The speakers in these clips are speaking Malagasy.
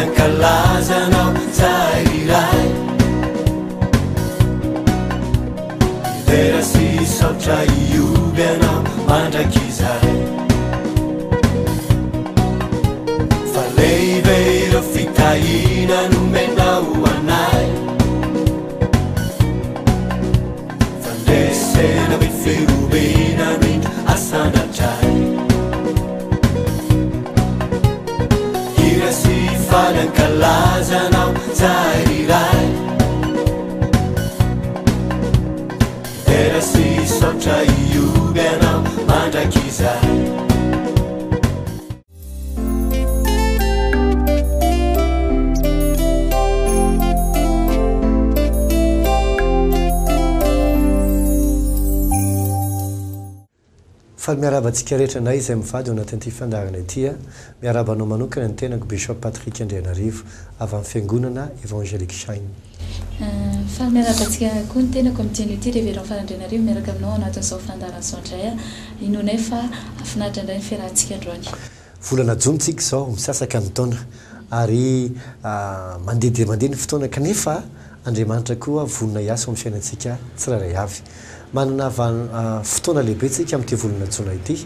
ankalaza anao zahay ry Ray. Hidera sy hisaotra hihoby anao mandrakizay. Fa lehibe ireo fitahiana nomenao ho anay. Fandresena be fihobiana no indro asandratray. Hira sy faly ankalaza anao zahay ry Ray. Hidera sy hisaotra hihoby anao mandrakizay. Faly miarahaba antsika rehetra indray izay mivady ao anatin'ity fandaharana ity a. Miarahaba anao manokana ny tenako Bishop Patrick Andrianarivo avy amin'ny Fiangonana Evangelique Shine. Faly miarahaba antsika koa ny tenako amin'ity anio ity Révérend Fara Andrianarivo miaraka aminao ao anatin'izao fandaharana izao indray a. Inoanay fa hahafinaritra indray ny fiarahantsika androany. Volana jona tsika izao, misasaka ny taona ary mandeha dia mandeha ny fotoana kanefa Andriamanitra koa vonona hiasa ao amin'ny fiainantsika tsirairay avy. Manana fotoana lehibe tsika amin'ity volana jona ity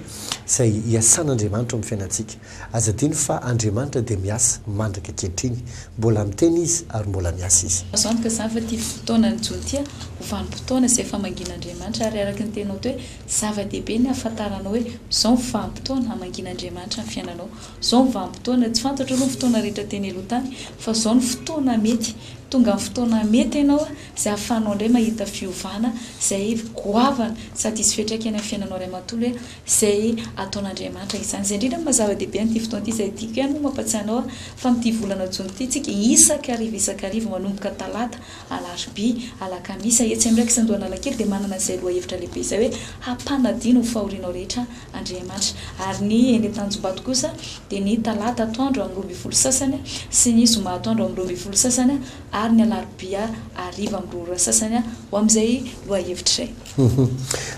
izay hiasan'Andriamanitra ao amin'ny fiainantsika. Aza adino fa Andriamanitra dia miasa mandraka ankehitriny. Mbola miteny Izy ary mbola miasa Izy. Azo antoka izany fa ity fotoanan'ny jona ity ho vanim-potoana izay famangian'Andriamanitra ary araka ny teninao teo hoe zava-dehibe ny hahafantaranao hoe izao ny vanim-potoana hamangian'Andriamanitra ny fiainanao. Izao ny vanim-potoana, tsy fantatro aloha ny fotoana rehetra teny aloha tany fa izao ny fotoana mety. Tonga amin'ny fotoana mety ianao izay ahafahanao indray mahita fiovana izay goavana sady hisy fiantraikany amin'ny fiainanao iray manontolo hoe izay ataon'Andriamanitra izany. Izay indrindra no maha zava-dehibe an'ity fotoana ity, izay tiako ihany moa mampatsiahy anao fa amin'ity volana jona ity isika isak'hariva isak'hariva manomboka talata, alarobia, alakamisy, etsy amin'ny Rex Andohanalakely dia manana an'izay lohahevitra lehibe izay hoe hampanadino ny fahorianao rehetra Andriamanitra. Ary ny eny Tanjombato kosa dia ny talata atoandro amin'ny 12 sasany sy ny zoma atoandro amin'ny 12 sasany ary ny alarobia hariva amin'ny 2 ora sasany ho amin'izay lohahevitra izay.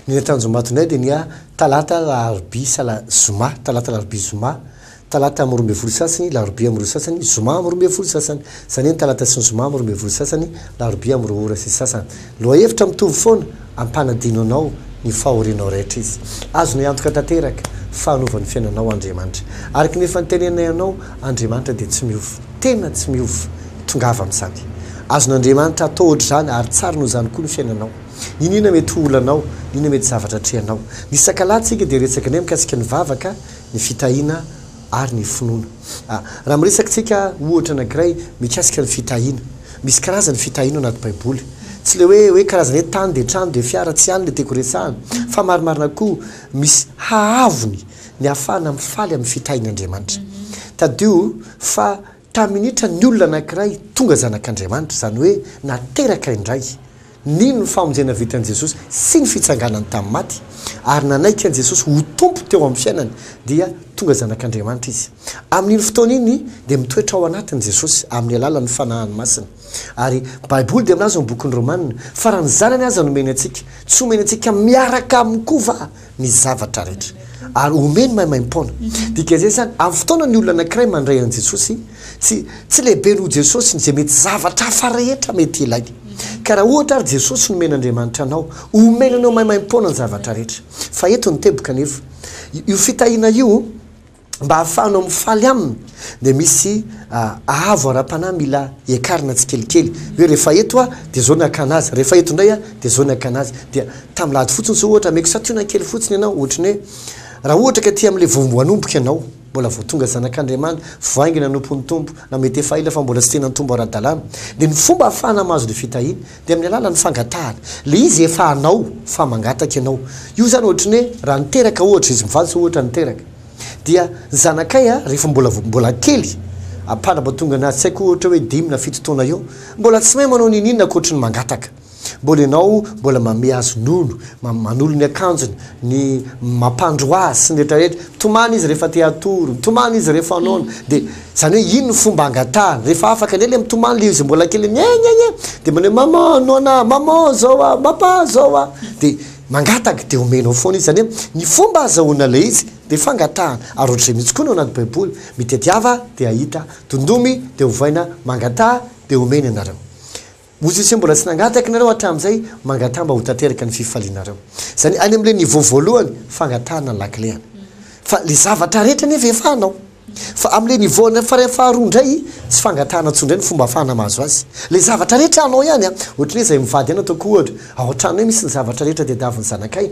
Ny eny Tanjombato indray dia ny talata, alarobia sy ala, zoma, talata, alarobia, zoma, talata amin'ny 12 sasany, larobia amin'ny roa sasany, zoma amin'ny 12 sasany. Izany hoe ny talata sy ny zoma amin'ny 12 sasany, larobia amin'ny roa ora sy sasany. Lohahevitra mitovy foana, ampanadino anao ny fahorianao rehetra Izy. Azonay antoka tanteraka fa hanova ny fiainanao Andriamanitra. Araka ny efa nitenenanay anao, Andriamanitra dia tsy miova. Tena tsy miova. Tongava amin'izany. Azon'Andriamanitra atao ohatr'izany ary tsara noho izany koa ny fiainanao. N'inona mety ho olanao, n'inona mety zavatra atrehanao. Ny sakalahy tsika dia resaka indray mikasika ny vavaka, ny fitahiana ary ny finoana. Raha miresaka tsika ohatra anankiray mikasika ny fitahiana. Misy karazany fitahiana ao anaty baiboly. Tsy le hoe hoe karazany hoe tany dia trano dia fiara tsy any le tiako resahana fa marimarina koa misy haavony ny ahafahana mifaly amin'ny fitahian'Andriamanitra. Tadidio fa Tamin'ny minitra ny olona anankiray tonga zanak'Andriamanitra, izany hoe nateraka indray, nino ny famonjena vitan'i Jesosy sy ny fitsanganany tamin'ny maty, ary nanaiky an'i Jesosy ho Tompo teo amin'ny fiainany, dia tonga zanak'Andriamanitra izy. Amin'iny fotoana iny dia mitoetra ao anatiny Jesosy amin'ny alalan'ny Fanahiny Masina. Ary Baiboly dia milaza ao amin'ny bokin'ny Romana fa raha ny Zanany aza nomeny antsika, tsy homeny antsika miaraka aminy koa va ny zavatra rehetra ary omeny maimaimpoana. Dikan'izay izany, amin'ny fotoana ny olona anankiray mandray an'i Jesosy, tsy tsy lehibe noho Jesosy ny izay mety zavatra hafa rehetra mety ilainy. Ka raha ohatra ary Jesosy nomen'Andriamanitra anao, omeny anao maimaimpoana ny zavatra rehetra. Fa eto ny teboka anefa, io fitahiana io, mba hahafahanao mifaly aminy dia misy haavo ara-panahy mila hiakarina tsikelikely hoe rehefa eto aho dia zao ny hakana azy, rehefa eto indray aho dia zao ny hakana azy. Dia tamin'ny lahady fotsiny zao ohatra ameko santionany kely fotsiny ianao ohatry ny hoe raha ohatra ka aty amin'ilay vao hanomboka ianao, mbola vao tonga zanak'Andriamanitra, vao haingana hanompo ny Tompo, na mety efa ela fa mbola tsy tena nitombo ara-dalàna, dia ny fomba ahafahana mahazo ilay fitahiana dia amin'ny alalan'ny fangatahana. Ilay izy efa anao fa mangataka ianao. Io izany ohatry ny hoe raha niteraka ohatra izy mivady zao ohatra niteraka. Dia ny zanakay a, rehefa mbola vao mbola kely, ampara-batonga anazy tsy haiko ohatra hoe dimy na fito taona eo, mbola tsy mahay manao n'inon'inona ankoatry ny mangataka. Mbola ianao mbola manome azy nono, manolo ny akanjony, ny mampandro azy sy ny rehetra rehetra. Mitomany izy rehefa te hatory, mitomany izy rehefa noana. Dia izany hoe iny ny fomba angatahany. Rehefa afaka indray ilay mitomany ilay izy mbola kely, nye nye nye, dia manao hoe maman noana, maman zao aho, papa zao aho. Dia. Mangataka dia omenao foana izy. Izany hoe ny fomba ahazahoana ilay izy dia fangatahana. Ary ohatr'izay mihitsy koa ny ao anaty Baiboly, mitadiava dia hahita, dondomy dia ovaina, mangataha dia omena ianareo. Moa tsy mbola tsy nangataka ianareo hatramin'izay? Mangataha mba ho tanteraka ny fifalianareo. Izany hoe any amin'ilay niveau voalohany, fangatahana ny lakilehana. Fa ilay zavatra rehetra anefa efa anao. Fa amin'ilay niveau any faray faharoa indray, tsy fangatahana intsony indray ny fomba ahafahana mahazo azy. Ilay zavatra rehetra anao ihany an! Ohatran'ny hoe izay mivady ihany ataoko ohatra, ao an-tranonay misy ny zavatra rehetra tadiavin'ny zanakay,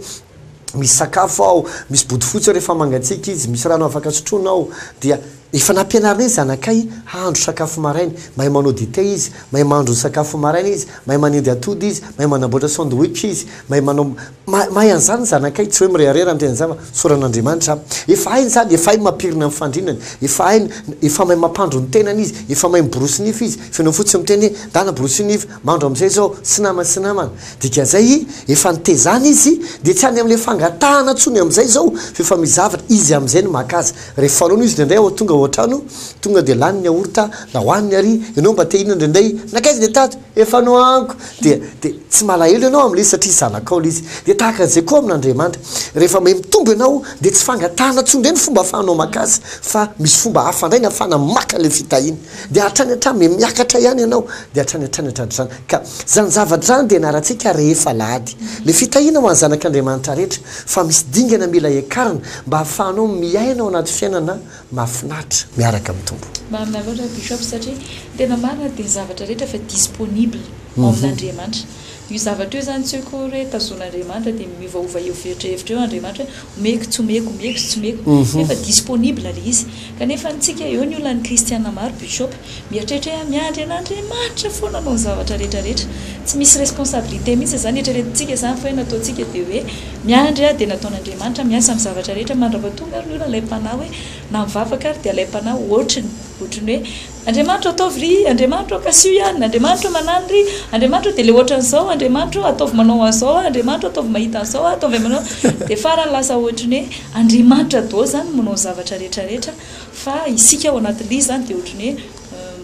misy sakafo ao, misy bodofotsy ao rehefa mangatsiaka izy, misy rano afaka sotroina ao, dia efa nampianarinay ny zanakay hahandro sakafo maraina, mahay manao dite izy, mahay mahandro ny sakafo maraina izy, mahay manendy atody izy, mahay manamboatra sandwich izy, mahay manao, mahay an'izany ny zanakay, tsy hoe mirehareha raha miteny an'izany fa isaoran'Andriamanitra aho. Efa hainy izany, efa hainy mampirina ny fandrinany, efa hainy, efa mahay mampandro ny tenany izy, efa mahay miborosy nify izy, fa ianao fotsiny miteny hoe ndana borosio nify, mandro amin'izay izao, sy namany sy namany. Dikan'izay, efa nitezana izy, dia tsy any amin'ilay fangatahana intsony amin'izay izao, fa efa misy zavatra, izy amin'izay no maka azy. Rehefa fanaony izy indraindray ao tonga ao an-trano, tonga dia lany ny yaourt, na hohaniny ary, ianao mba te hihinana indraindray, nankaiza ilay tato? Efa nohaniko! Dia, dia tsy malahelo ianao amin'ilay izy satria zanakao ilay izy. Dia tahaka an'izay koa amin'Andriamanitra. Rehefa miha mitombo ianao, dia tsy fangatahana intsony indray ny fomba ahafahanao maka azy, fa misy fomba hafa indray ny ahafahana maka ilay fitahiana. Dia hatrany hatrany miha miakatra ihany ianao, dia hatrany hatrany hatrany hatrany. Ka izany zavatra izany dia ianarantsika rehefa alahady. Ilay fitahiana ho an'ny zanak'Andriamanitra rehetra, fa misy dingana mila hiakarana mba hahafahanao miaina ao anaty fiainana mahafinaritra miaraka amin'ny Tompo. Marina loatra Bishop satria ny tena marina dia ny zavatra rehetra efa disponible ao amin'Andriamanitra. Io zavatra io izany tsy hoe akory hoe tazon'Andriamanitra dia miovaova hevitra hevitra eo Andriamanitra hoe omeko tsy omeko, omeko sy tsy omeko. Efa disponible ilay izy. Kanefa ny tsika eo ny olan'ny kristiana maro Bishop, mieritreritra hoe miandry an'Andriamanitra foana hanao ny zavatra rehetra rehetra. Tsy misy responsabilité mihitsy izany eritreretintsika izany fa hoe nataontsika dia hoe miandry aho dia nataon'Andriamanitra miasa amin'ny zavatra rehetra mandrapatonga ary ny olona alaim-panahy hoe na mivavaka ary dia alaim-panahy ohatriny ohatriny hoe Andriamanitra ô ataovy ry, Andriamanitra ô kasiho ihany, Andriamanitra ô manano ry, Andriamanitra ô dia le ohatran'izao, Andriamanitra ô ataovy manao an'izao aho, Andriamanitra ô ataovy mahita an'izao aho, ataovy manao, dia farany lasa ohatry ny hoe Andriamanitra daholo izany no manao ny zavatra rehetra rehetra fa isika ao anatin'ilay izy izany dia ohatry ny hoe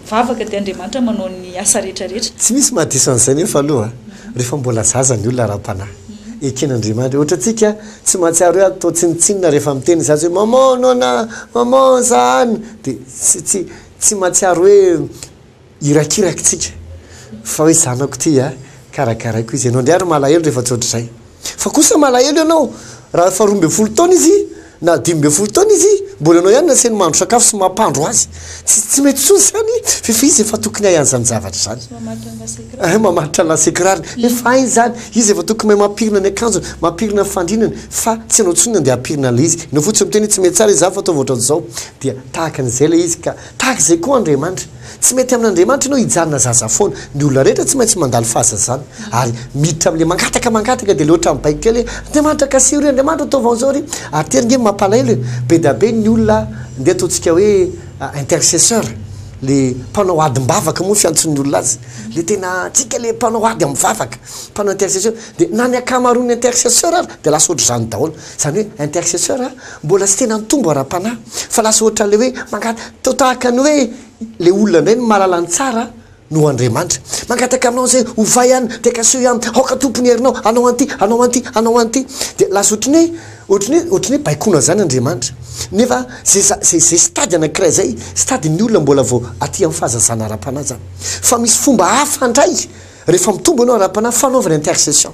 mivavaka dia Andriamanitra manao ny asa rehetra rehetra. Tsy misy mahadiso an'izay nefa aloha rehefa mbola zaza ny olona ara-panahy. Eken'Andriamanitra. Ohatra antsika tsy mahatsiaro hoe atao tsinontsinona rehefa miteny ny zaza hoe maman nona, maman za any. Dia tsy tsy tsy mahatsiaro hoe irakiraka tsika fa hoe zanako ity a, karakaraiko izy. Ianao indray ary malahelo rehefa tsy ohatr'izay. Fa kosa malahelo ianao raha efa 12 taona izy na 15 taona izy, mbola ianao ihany no asainy mahandro sakafo sy mampandro azy. Tsy tsy mety intsony izany fa efa izy efa tokony hahay an'izany zavatra izany. Tsy mamaritra ny lase kirarony. Eh, mamaritra ny lase kirarony. Efa hainy izany. Izy efa tokony mahay mampirina ny akanjony, mampirina ny fandrinany fa tsy ianao intsony no andeha hampirina an'ilay izy. Ianao fotsiny miteny hoe tsy mety tsara izany fa ataovy ohatran'izao. Dia tahaka an'izay ilay izy ka. Tahaka izay koa Andriamanitra. Tsy mety amin'Andriamanitra ianao hijanona zaza foana. Ny olona rehetra tsy maintsy mandalo fahazazana. Ary miditra amin'ilay mangataka mangataka dia ilay ohatran'ny baiko kely hoe, Andriamanitra kasiho ry, Andriamanitra ataovy an'izao ry. Ary ity ange mampalahelo e, be dia be ny olona ndeha ataontsika hoe intercesseur, le mpanao adim-bavaka moa fiantson'ny olona azy. Le tena antsika le mpanao ady amin'ny vavaka, mpanao intercession. Dia na ny ankamaroan'ny intercesseur ary dia lasa ohatr'izany daholo. Izany hoe intercesseur mbola tsy tena nitombo ara-panahy fa lasa ohatran'ilay hoe mangataka, toa tahaka ny hoe ilay olona indray no mahalala ny tsara noho Andriamanitra. Mangataka aminao izay, ovay any, dia kasiho ihany, aoka Tompo ny herinao, hanao an'ity, hanao an'ity, hanao an'ity. Dia lasa ohatran'ny hoe, ohatran'ny hoe, ohatran'ny hoe baikoana izany Andriamanitra. Nefa izay za, izay, izay stade anankiray izay, stade ny olona mbola vao aty amin'ny fahazazana ara-panahy izany. Fa misy fomba hafa indray, rehefa mitombo ianao ara-panahy, fanaovana intercession.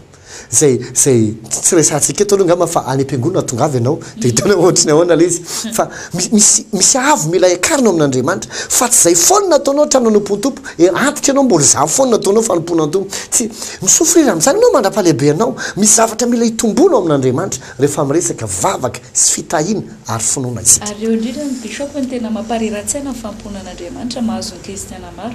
Zay zay tsy resahantsika eto aloha angamba fa any am-piangonana tongava ianao dia hitanao ohatry ny ahoana ilay izy fa misy misy avo mila hiakarina ao amin'Andriamanitra fa tsy izay foana no ataonao hatramin'ny nanompoan'ny Tompo e antitra ianao mbola izany foana no ataonao fanompoana ny Tompo tsy mi-souffrir amin'izany ianao mandra-pahalehibe anao misy zavatra mila hitomboana ao amin'Andriamanitra rehefa miresaka vavaka sy fitahiana ary finoana isika. Ary eo indrindra ny Bishop no tena mamparera-tsaina ny fanompoana an'Andriamanitra mahazo ny kristiana maro.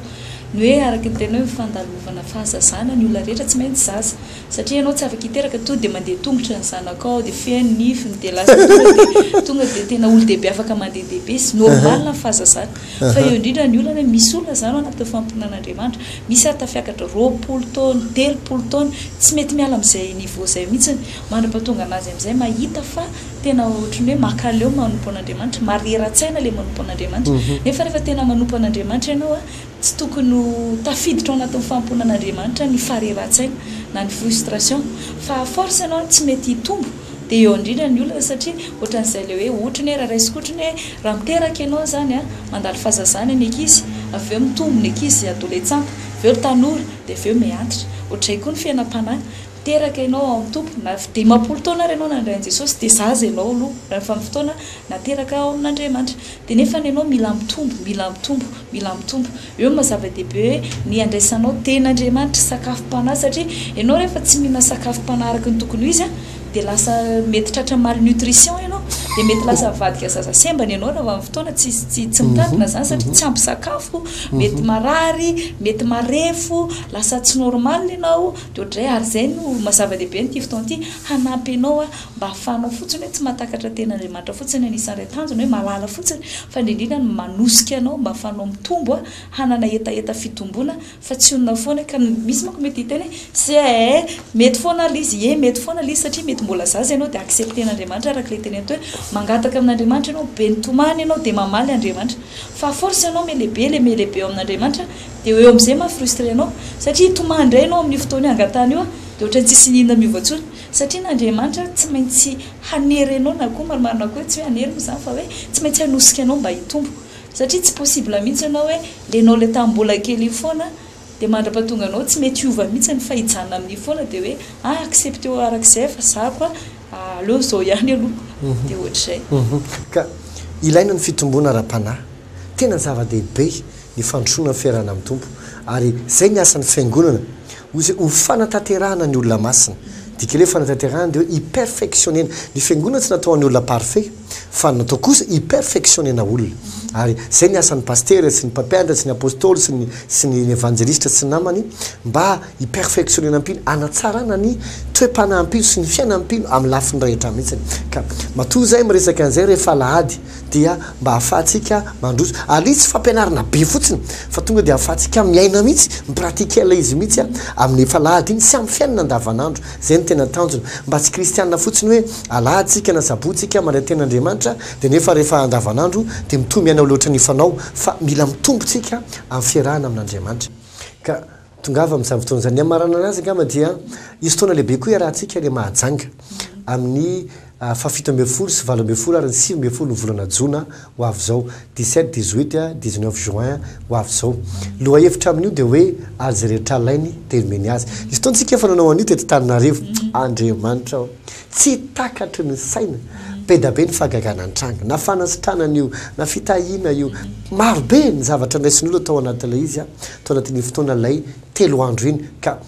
Ny hoe araka ny tena hoe fandalovana fahazazana ny olona rehetra tsy maintsy zaza satria ianao tsy afaka hiteraka tonga dia mandeha tongotra ny zanakao dia feno ny nifiny dia lasa tonga dia tonga dia tena olon-dehibe afaka mandehandeha be izy normal ny fahazazana fa eo indrindra ny olana hoe misy olona izany ao anatin'ny fanomponan'Andriamanitra misy ary tafiakatra 20 taona 30 taona tsy mety miala amin'izay niveau izay mihitsiny mandra-pahatonga anazy amin'izay mahita fa tena ohatran'ny hoe mankaleo manompo an'Andriamanitra, marera-tsaina ilay manompo an'Andriamanitra. Nefa rehefa tena manompo an'Andriamanitra ianao a, tsy Tsy tokony ho tafiditra ao anatin'ny fanompoana an'Andriamanitra ny faharerahan-tsaina na ny frustration fa à force ianao tsy mety hitombo dia eo indrindra ny olana satria ohatran'izay ilay hoe otriny hoe raha raisiko otriny hoe raha miteraka ianao izany an, mandalo fahazazana ny ankizy, avy eo mitombo ny ankizy adoletsanta, avy eo tanora dia avy eo miha-antitra. Ohatr'izay koa ny fiainam-panahy, miteraka ianao ao amin'ny Tompo, na 50 taona ary ianao nandray an'i Jesosy dia zaza ianao aloha rehefa amin'ny fotoana nateraka ao amin'Andriamanitra. Dia nefany ianao mila mitombo, mila mitombo, mila mitombo. Eo no maha zava-dehibe hoe ny handraisanao tenin'Andriamanitra, sakafom-panahy satria ianao rehefa tsy mihinana sakafom-panahy araka ny tokony ho izy dia lasa mety tratra malnutrition ianao, dia mety lasa mivadika zaza sembana ianao raha amin'ny fotoana tsy tsy tsy mitandrina izany satria tsy ampy sakafo, mety marary, mety marefo, lasa tsy normal ianao, dia ohatr'izay. Ary izay no maha zava-dehibe an'ity fotoana ity, hanampy anao mba ahafahanao fotsiny hoe tsy mahatakatra tenin'Andriamanitra fotsiny anisan'ilay tanjona hoe mahalala fotsiny fa indrindra indrindra ny manosika anao mba ahafahanao mitombo hanana hetaheta fitomboana fa tsy honina foana ka misy manko mety hiteny hoe c'est mety foana ary ilay izy ie mety foana ilay izy satria mety mbola zaza ianao dia accepter-n'Andriamanitra araka ilay teneniko teo hoe mangataka amin'Andriamanitra ianao be nitomany ianao dia mamaly Andriamanitra fa à force ianao mihalehibe ilay mihalehibe eo amin'Andriamanitra dia eo amin'izay maha frustré anao satria hitomany indray ianao amin'io fotoana io angatahana io dia ohatran'ny tsisy n'inona miova intsony Satria n'Andriamanitra tsy maintsy hanery anao na koa marimarina koa hoe tsy hoe hanery moa izany fa hoe tsy maintsy hanosika anao mba hitombo. Satria tsy possible mihitsy ianao hoe le enao le tamin'ny mbola kely iny foana dia mandrapatonga anao tsy mety hiova mihitsy fa hijanona amin'iny foana dia hoe ah accepteo arak'izay fa za koa aleo izao ihany aloha dia ohatr'izay. Ka ilaina ny fitomboana ara-panahy. Tena zava-dehibe ny fandrosoana ny fiarahana amin'ny Tompo ary izay ny asan'ny Fiangonana hoy izy ho fanatanterahana ny olona masina. Dika ilay hoe fanatanterahana dia hoe hi-perfectionner-na. Ny Fiangonana tsy natao ho an'ny olona parfait fa natao kosa hi-perfectionner-na olona. Ary izay ny asan'ny pasitera sy ny mpampianatra sy ny apostoly sy ny sy ny evanjelistra sy ny namany mba hi-perfectionner-na mpino, hanatsarana ny toe-panahy mpino sy ny fiainan'ny mpino amin'ny lafiny rehetra mihitsy. Ka matoa izahay miresaka an'izay rehefa alahady dia mba ahafahantsika mandroso. Ary ilay izy tsy fampianarana be fotsiny fa tonga dia ahafahantsika miaina mihitsy, mi-pratiquer ilay izy mihitsy amin'ny efa alahady iny sy amin'ny fiainana andavanandro. Izay no tena tanjona. Mba tsy kristiana fotsiny hoe alahady tsika na sabotsy tsika mandray tenin'Andriamanitra dia nefa rehefa andavanandro dia mitohy miaina loatra ny fanao fa mila mitombo tsika amin'ny fiarahana amin'Andriamanitra. Ka tongava amin'izany fotoana izany. Ny hamaranana azy angamba dia hisy fotoana lehibe koa iarahantsika any Mahajanga amin'ny faha 17 sy 18 ary ny 19 ny volana jona ho avy izao, dix-sept, dix-huit, dix-neuf juin ho avy izao. Lohahevitra amin'io dia hoe ary izay rehetra alainy dia nomeny azy. Nisy fotoana isika efa nanao an'io teto Antananarivo. Andriamanitra ô! Tsy takatry ny saina. Be da be ny fahagagana nitranga. Na fanasitranana io, na fitahiana io. Maro be ny zavatra nraisin'ny olona tao anatin'ilay izy, tao anatin'iny fotoana ilay telo andro iny. Ka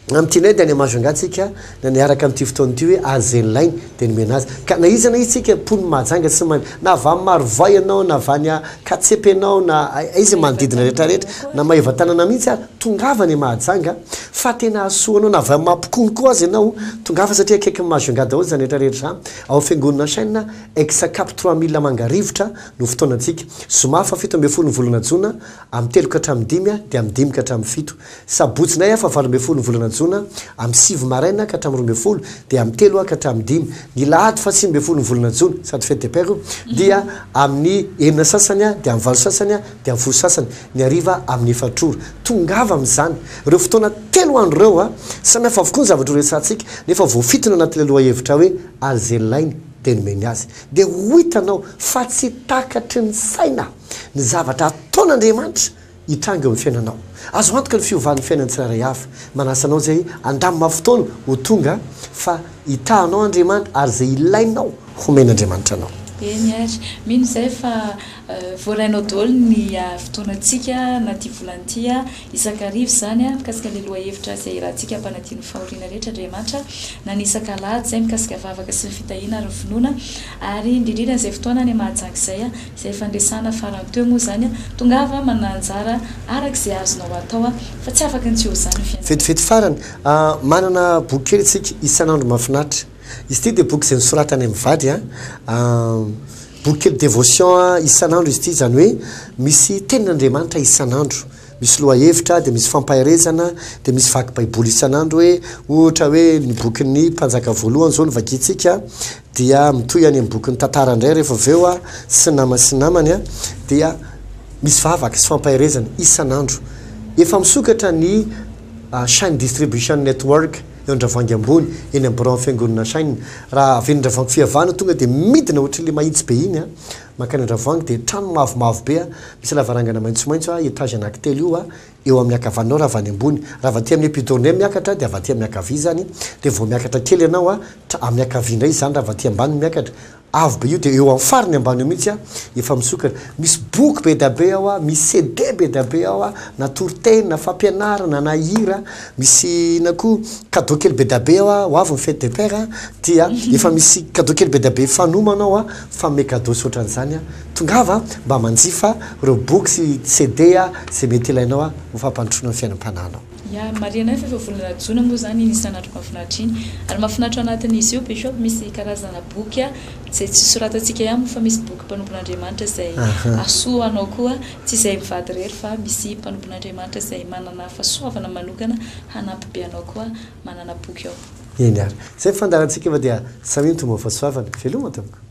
Amin'ity indray dia any Majunga tsika na niaraka amin'ity fotoana ity hoe azy izay nilainy dia nomena azy. Ka na iza na iza tsika mponin'i Mahajanga sy mani na avy any Marovoay ianao na avy any Katsepy ianao na aiza manodidina rehetra rehetra na Maevatanana mihitsy ary tongava any Mahajanga fa tena hahasoa anao na avy any Mampikony koa aza ianao tongava satria akaikin'i Majunga daholo izany rehetra rehetra izany ao Fiangonana Chaîne ex Cap 3000 Mangarivotra no fotoanantsika zoma faha 17 ny volana jona amin'ny telo ka hatramin'ny dimy dia amin'ny dimy ka hatramin'ny fito Sabotsy indray aho faha 18 ny volana jona, amin'ny sivy maraina ka hatramin'ny 12, dia amin'ny telo ka hatramin'ny dimy. Ny lahady faha 19 ny volana jona, sady fête des pères io, dia amin'ny enina sasany dia amin'ny valo sasany dia amin'ny folo sasany, ny hariva amin'ny efatra ora. Tongava amin'izany. Ireo fotoana telo andro ireo, samy hafa avokoa ny zavatra horesahantsika, nefa voafintina anatin'ilay lohahevitra hoe ary izay ilainy dia nomeny azy. Dia ho hitanao fa tsy takatry ny saina ny zavatra ataon'Andriamanitra hitranga eo amin'ny fiainanao. Azo antoka ny fiovan'ny fiainan'ny tsirairay avy. Manasa anao izay handamina fotoana ho tonga fa hitaha anao Andriamanitra ary izay ilainao homen'Andriamanitra anao. Eny ary. Mino izahay fa voarainao daholo ny fotoanantsika na ity volana ity isak'hariva izany mikasika ilay lohahevitra izay iarahantsika hampanadio ny fahoriana rehetra Andriamanitra na ny isak'alahady izay mikasika vavaka sy ny fitahiana ary ny finoana ary indrindrindra izay fotoana any Mahajanga izay Izay efa niresahana farany teo moa izany, tongava manana anjara araka izay azonao atao fa tsy afaka ny tsy ho izany ny fiainana. Vetivety farany, manana boky kely isika, Isan'andro Mahafinaritra. Izy ity dia boky izay nosoratanay mivady. Boky kely dévotion isan'andro izy ity, izany hoe misy tenin'Andriamanitra isan'andro. Misy lohahevitra, dia misy fampaherezana, dia misy vaky baiboly isan'andro hoe, ohatra hoe ny bokin'ny Mpanjaka voalohany izao no vakintsika, dia mitohy any amin'ny bokin'ny tantara indray rehefa avy eo sy ny nama sy ny namany, dia. Misy vavaka sy fampaherezana isan'andro. Efa misokatra ny Shine Distribution Network eo Andravoahangy ambony, eny amin'ny biraon'ny fiangonana Shine. Raha avy eny Andravoahangy Fihavahana tonga dia midina ohatran'ilay mahitsy be iny mankany Andravoahangy dia trano mavomavo be misy lavarangana maitsomaitso, étage anankitelo io eo amin'ny ankavananao raha avy any ambony. Raha avy aty amin'ny Epidorne miakatra dia avy aty amin'ny ankavia izany dia vao miakatra kely ianao amin'ny ankavia indray izany raha avy aty ambany no miakatra. Avo be io dia eo amin'ny farany ambany eo mihitsy efa misokatra. Misy boky be dia be ao, misy CD be dia be ao, na toriteny, na fampianarana, na hira. Misy inona koa, cadeau kely be dia be ao, ho avy ny fête des pères dia efa misy cadeau kely be dia be fanomana ao, fanome cadeau sy ohatran'izany. Tongava mba manjifa ireo boky sy CD izay mety ilainao ho fampandrosoana ny fiainam-panahinao. Ya, marihana fa efa volana jona moa izany iny isan'andro mahafinaritra iny. Ary mahafinaritra ao anatin'izy io Bishop misy karazana boky izay tsy soratantsika ihany moa fa misy boky mpanompon'Andriamanitra izay hahasoa anao koa, tsy izay mivady irery fa misy mpanompon'Andriamanitra izay manana fahasoavana manokana hanampy be anao koa manana boky ao. Eny ary. Izay ny fandaharantsika fa dia samia mitombo amin'ny fahasoavana. Veloma tompoko.